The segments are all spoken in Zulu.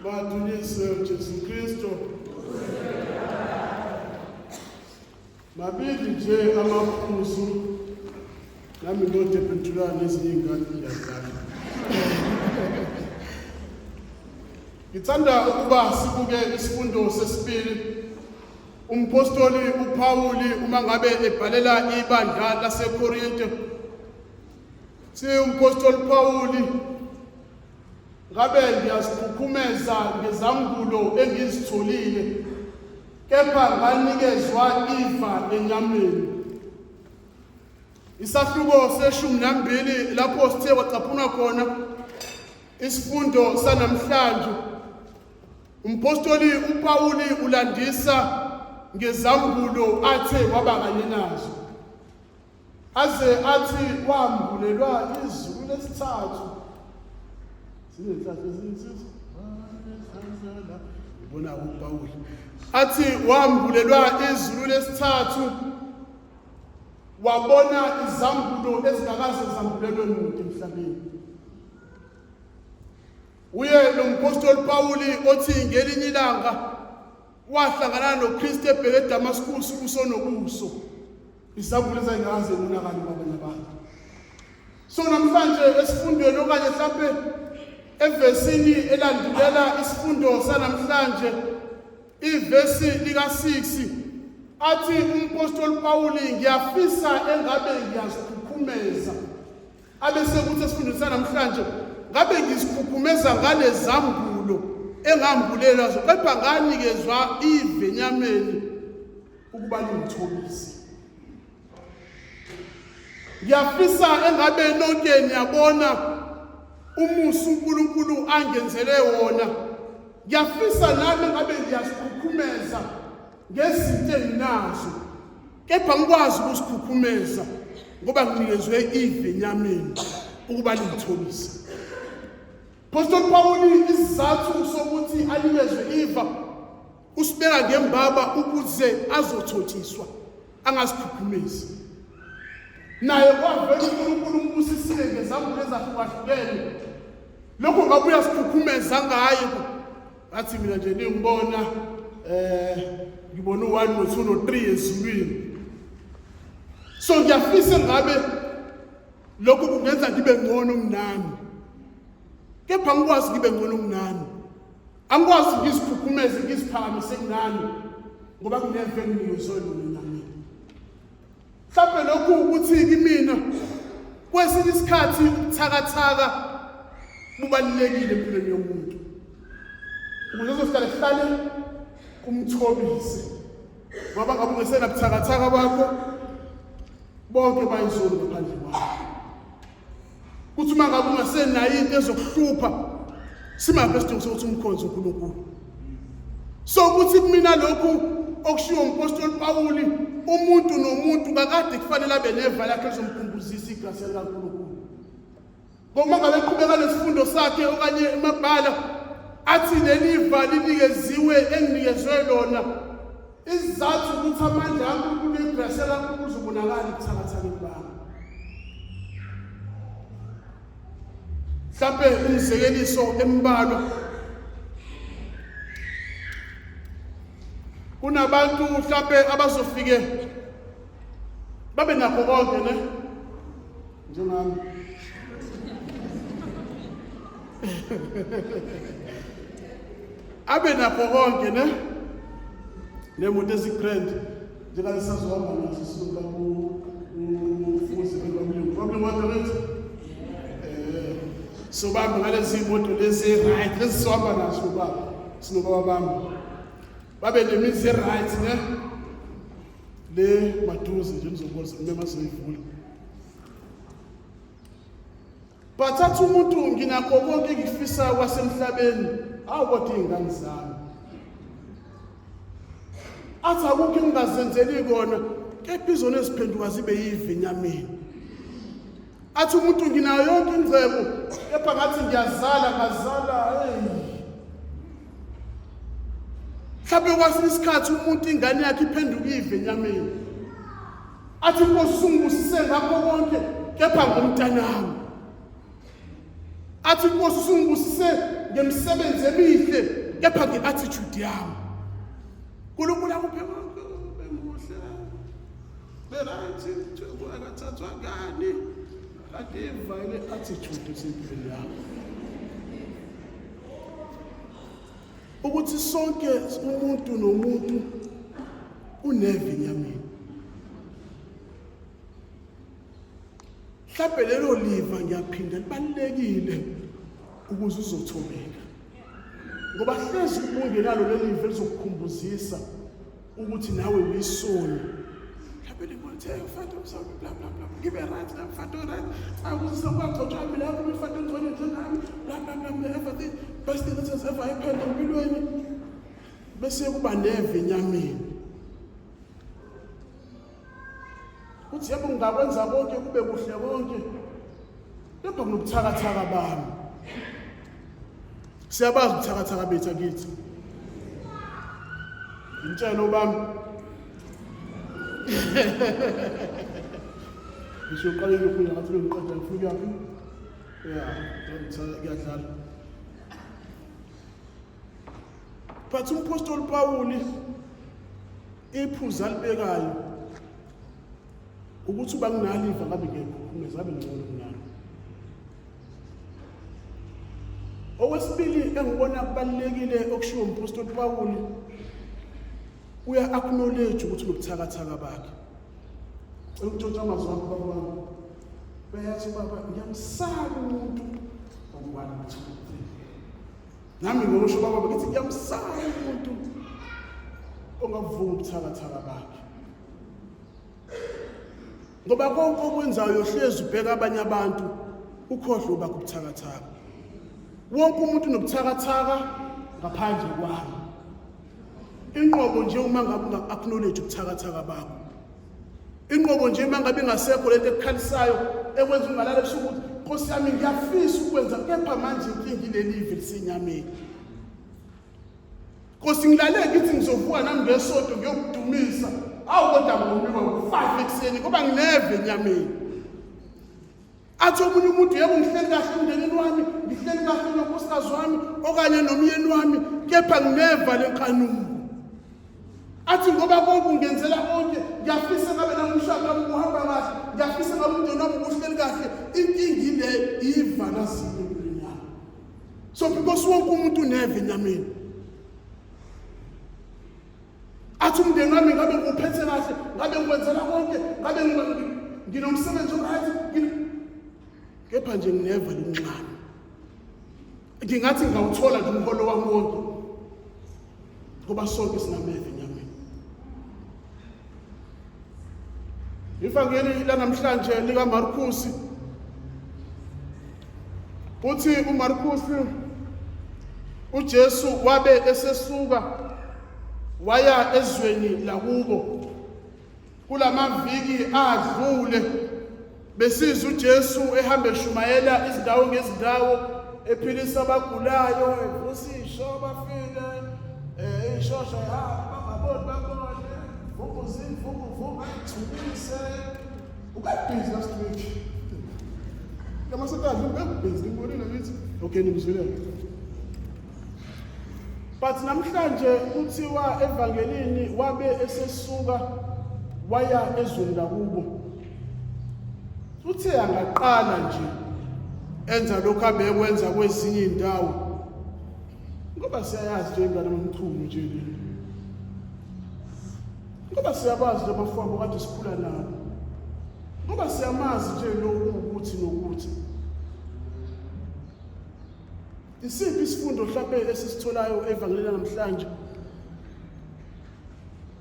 Madunyiswe uJesu Kristu. Mabili nje amaphuzu nami ngodephendulana nezinye iy'ngane ngiyazana. Ngithanda ukuba sibuke isifundo sesibili umpostoli uPawuli uma ngabe ebhalela ibandla laseKorinte. Si umpostoli Pawuli Ngabe ngiyazikhukhumeza ngezambulo engizitholile, kepha nganikezwa iva enyameni. Isahluko seshumi nambili lapho sithe wacaphunwa khona isifundo sanamhlanje. Umpostoli uPawuli ulandisa ngezambulo athe waba kanye nazo. Aze athi wambulelwa izulu lesithathu. Sinenhlanhla ezinsizwa. Ubona uPawuli. Athi wambulelwa izulu lesithathu wabona izambulo ezingakaze zambulelwe muntu emhlabeni. Uye lo mpostoli Pawuli othi ngelinye ilanga wahlangana noKristu ebheke eDamascus ubuso nobuso. Izambulo ezayingaze ubonakale kwabanye abantu. So namhlanje esifundweni okanye mhlampe evesini elandulela isifundo sanamhlanje ivesi lika-6 athi umpostoli Pawuli ngiyafisa engabe ngiyazikhukhumeza Abese kuthi esifundweni sanamhlanje ngabe ngizikhukhumeza ngalezambulo engambulelwa zo kepha nganikezwa ive enyameni ukuba lingithobise. Ngiyafisa engabe nonke niyabona umusa uNkulunkulu angenzele wona. Ngiyafisa nami engabe ngiyazikhukhumeza ngezinto enginazo kepha ngikwazi ukusikhukhumeza ngoba nginikezwe ive enyameni ukuba lingithobise. Pastor Pawuli isizathu sokuthi anikezwe iva usibeka ngembaba ukuze azothotshiswa angasikhukhumezi. Naye kwavela uNkulunkulu umbusisile ngezambulo ezahlukahlukene. Lokho ngabe uyasikhukhumeza ngaye Ngathi mina nje ningibona eh ngibona u1 no2 no3 ezulwini. So ngiyafisa ngabe lokhu kungenza ngibe ngcono kunami. Kepha ngikwazi ngibe ngcono kunami. Angikwazi ngizikhukhumeze ngiziphakamise kunami ngoba kuneve enginikezwe yona nami. Mhlawumbe lokhu ukuthi kimina kwesinye isikhathi ubuthakathaka bubalulekile empilweni yomuntu ukuze uzohlale kuhlale kumthobise ngoba ngabe ungesenabuthakathaka bakho bonke bayizoni ngaphandle kwakho Kuthi uma ngabe ungasenayo into ezokuhlupha simaphi esidingo sokuthi umkhonze uNkulunkulu. So kuthi kumina lokhu okushiwo umpostoli Pawuli umuntu nomuntu kakade kufanele abe neva lakhe elizomkhumbuzisa igasi likaNkulunkulu. Ngoba ngabe eqhubeka nesifundo sakhe okanye emabhala athi leli va linikeziwe enginikezwe lona isizathu ukuthi amandla kaNkulunkulu negrasi likaNkulunkulu uzobonakala ebuthakathakeni bami. Mhlampe umzekeliso embalwa kunabantu mhlampe abazofike babe nakho konke ne njengami abe nakho konke ne nemoto ezigrand njengalesi sazohamba naso sisuka kufuze kwamlungu kwamlungu kodwa wethu eh sobamba ngalezi moto lezi right lezi sohamba nazo baba sinobaba bami babe nemizi right ne le maduze nje nizobona mema soyivula But athi umuntu nginakho konke engikufisayo kwasemhlabeni, awu kodwa iy'ngane zami. Athi akukho engingazenzeli kona, kepha izona eziphenduka zibe yive enyameni. Athi umuntu nginayo yonke ingcebo, kepha ngathi ngiyazala ngazala, hey. Mhlawumbe kwesinye isikhathi umuntu ingane yakhe iphenduka ive enyameni. Athi inkosi usungibusise ngakho konke kepha ngomntanami. Athi inkosi usungibusise nginemisebenzi emihle kepha nge-attitude yami. uNkulunkulu akuphe konke ube muhle. Be-right, akathathwa ngani? Kanti iva ile attitude esempilweni yakho. Ukuthi sonke umuntu nomuntu uneve enyameni. Mhlawumbe lelo liva ngiyaphinda libalulekile ukuze uzothobeka. Ngoba hlezi ubungenalo leli liva elizokukhumbuzisa ukuthi nawe uyisoni. Mhlawumbe lithi hey mfana umsami bla bla bla ngibe right la mfana right. Akuze kwagcotshwa mina lapho umfana ongcwele njengami bla bla bla everything best thing that has ever happened empilweni. Bese kuba neve enyameni. Uthi yebo ngingakwenza konke kube kuhle konke. Kepha kunobuthakathaka bami. Siyabazi ubuthakathaka bethu akithi. Ngitshela obami. Ngisho uqale lokhu ngathi bengiqeda ngifuna ukuyaphi? Yeah, ngiyadlala. But umpostoli Pawuli iphuzu alibekayo ukuthi uba nginaliva ngabe ngiyakhukhumeza ngabe ngcono kunalo. Okwesibili engibona kubalulekile okushiwo umpostoli Pawuli uya acknowledge ukuthi unobuthakathaka bakhe. Cela ukutshontsha amazwi akho baba wami. Uyayazi baba ngiyamsaba umuntu o-1 2 3. Nami ngokusho baba ngithi ngiyamsaba umuntu ongavuma ubuthakathaka bakhe. Ngoba konke okwenzayo uyohlezi ubheka abanye abantu ukhohlwe uba kubuthakathaka. Wonke umuntu unobuthakathaka ngaphandle kwami. Inqobo nje uma ngabe unga-acknowledge ubuthakathaka bakho. Inqobo nje uma ngabe ingasekho lento ekukhalisayo ekwenza ungalala ebusuku ukuthi Nkosi yami ngiyafisa ukwenza kepha manje inkinga ileli live lisenyameni. Nkosi ngilale ngithi ngizovuka nami ngesonto ngiyokudumisa. Awu kodwa ngomiwa ngo-5 ekuseni ngoba ngineve enyameni. Athi omunye umuntu yebo ngihleli kahle emndenini wami, ngihleli kahle nonkosikazi wami okanye nomyeni wami, kepha ngineva lenkanuko. Athi ngoba konke ungenzela konke, ngiyafisa ngabe nami umshado wami ubuhamba kahle, ngiyafisa ngabe umndeni wami ubuhleli kahle. Inkinga ile iva lazinto empilweni yami. So because wonke umuntu uneva enyameni. Athi umndeni wami ngabe ngiwuphethe kahle, ngabe ngiwenzela konke, ngabe nginomsebenzi oright, kepha nje ngineva lomncane. Ngingathi ngawuthola nje umholo wami wonke. Ngoba sonke sinameva enyameni. Ivangeli lanamhlanje likaMarkusi uthi uMarkusi uJesu wabe esesuka waya ezweni lakubo kulamaviki adlule besizwa uJesu ehamba eshumayela izindawo ngezindawo ephilisa abagulayo evusa isho abafile eh ishosha ihamba bangaboni babone vumbuza imvumbu vumba ithulise ukabhizi last week lamasonto adlule ubebhizi ngibonile ngithi okay nimzwile. But namhlanje kuthiwa evangelini wabe esesuka waya ezweni lakubo. Uthe angaqala nje enza lokhu abekwenza kwezinye indawo. Ngoba siyayazi nje ingane nomchumo nje le. Ngoba siyabazi nje abafowabo kade sikhula nabo. Ngoba siyamazi nje lo ukuthi nokuthi. Isiphi isifundo mhlampe esisitholayo evangelini namhlanje?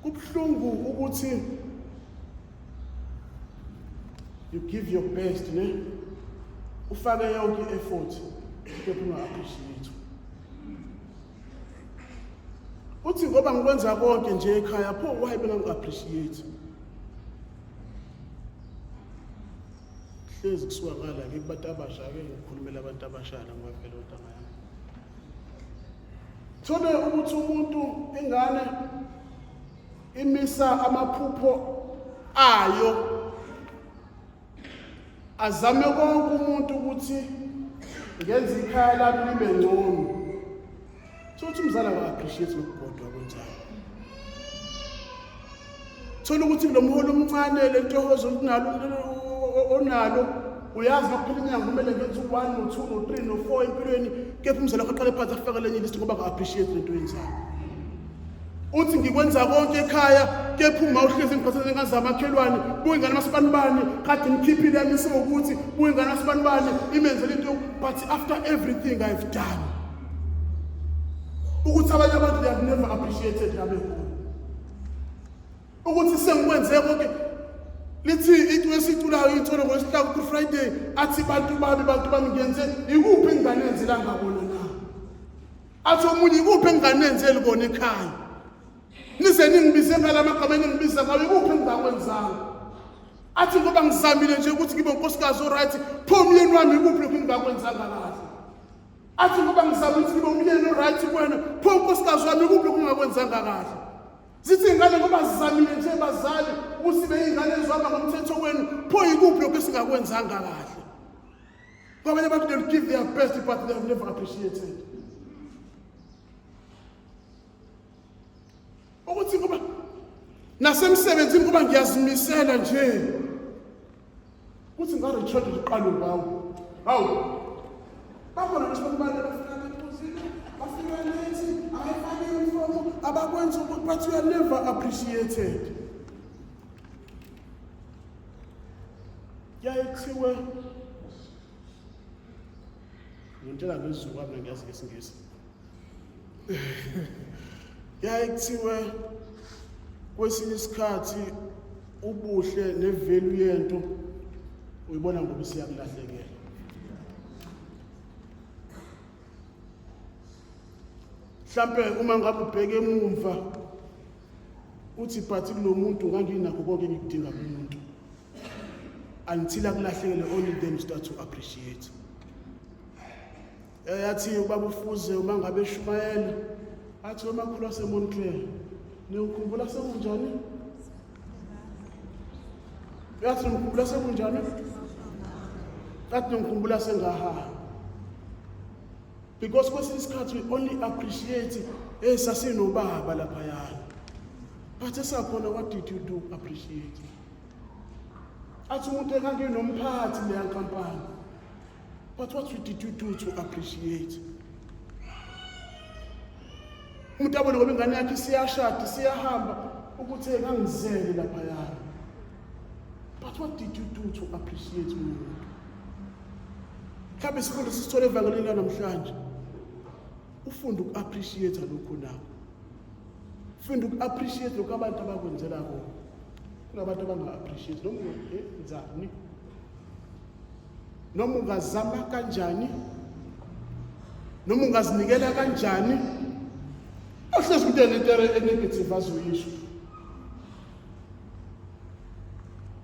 Kubuhlungu ukuthi you give your best ne ufake yonke i-effort kepha unga-appreciate. Uthi ngoba ngikwenza konke nje ekhaya pho why bengangi-appreciate? Hlezi kusuka ngala ke kubantu abasha ke ngikhulumela abantu abasha la ngoba phela ontanga yami. Thole ukuthi umuntu ingane imisa amaphupho ayo azame konke umuntu ukuthi ngenze ikhaya lami libe ngcono. Thola ukuthi umzali aka-appreciate lokukodwa kwenzayo. Thola ukuthi lo mholo omncane le ntokozo onalo onalo uyazi makuphela inyanga kumele ngenze u-one no-two no-three no-four empilweni kepha umzali wakho aqale phansi akufakele enye list ngoba ka-appreciate le nto oyenzayo. Uthi ngikwenza konke ekhaya kepha uma uhlezi ngiphathele ingane zamakhelwane buya ingane masibanibani kade ngikhiphile yami isewukuthi buya ingane masibanibani imenzele into but after everything I've done ukuthi abanye abantu they have never appreciated abekhona ukuthi sengikwenze konke lithi into esiculayo ithole ngolwesihlanu Good Friday athi bantu bami bantu bami ngenze ikuphi enginganenzela ngakona na athi omunye ikuphi enginganenzeli kona ekhaya nize ningibize ngala magama eningibiza ngawo ikuphi engingakwenzanga athi ngoba ngizamile nje ukuthi ngibe unkosikazi oright pho umyeni wami ikuphi lokhu engingakwenzanga kahle athi ngoba ngizama ukuthi ngibe umyeni oright kuwena pho unkosikazi wami ikuphi lokhu engingakwenzanga kahle zithi iy'ngane ngoba zizamile nje bazali ukuthi beyiy'ngane ezihamba ngomthetho wenu pho yikuphi lokhu esingakwenzanga kahle kwabanye abantu they'll give their best but they have never appreciated ukuthi kuba nasemsebenzini kuba ngiyazimisela nje kuthi ngarecharge liqala ubawo hawu bakhona ngisho abantu bafika bephuzile bafika late abayifaki uniform abakwenza ukuthi but you are never appreciated kuyaye kuthiwe ngintshela ngesiZulu kwami ngiyazi ngesingisi yaye kuthiwe kwesinye isikhathi ubuhle nevalue yento uyibona ngoba isiyakulahlekela mhlampe uma ngabe ubheke emumva uthi but kulomuntu nganginakho konke engikudinga kumuntu until akulahlekele only then you start to appreciate yathi ubaba ufuze uma ngabe eshumayela athi wemakhulu asemontreal ningikhumbula sekunjani yathi ngikhumbula sekunjani kathi ngikhumbula sengahaha because kwesinye isikhathi we only appreciate hey sasinobaba laphayana but esakhona what did you do appreciate athi umuntu enganginomphathi leya nkampani but what did you do to appreciate umuntu abone ngoba ingane yakhe isiyashada isiyahamba ukuthi engangizele laphayana but what did you do to appreciate umuntu mhlawumbe isifundo sisithole evangelini lanamhlanje ufunda uku-appreciate lokhu nako funda uku-appreciate lokhu abantu abakwenzela kona kunabantu abanga-appreciate noma ungenzani noma ungazama kanjani noma ungazinikela kanjani ohlezi into enento enegative azoyisho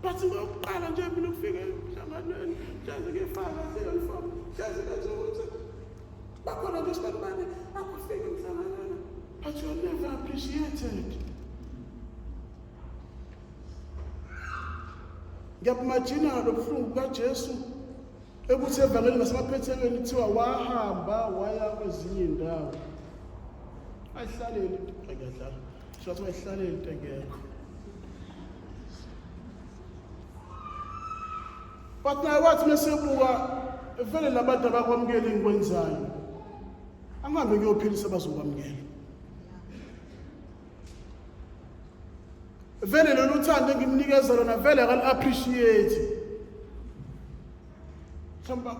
but ngokuqala nje mina ukufika emhlanganweni hlezi ngifaka uniform hlezi ngenza ukuthi bakhona nje sibanibani akufika emhlanganweni but you are never appreciated Ngiyabumajina lo buhlungu bukaJesu ekuthi evangeli ngasemaphethelweni kuthiwa wahamba waya kwezinye iy'ndawo ayihlaleli ngiyadlala sho wathi wayihlaleli into engekho but naye wathi mesebuka vele labantu abakwamukeli engikwenzayo angihambe ngiyophilisa bazokwamukela vele lolu thando engimnikeza lona vele akali-appreciate mhlawumbe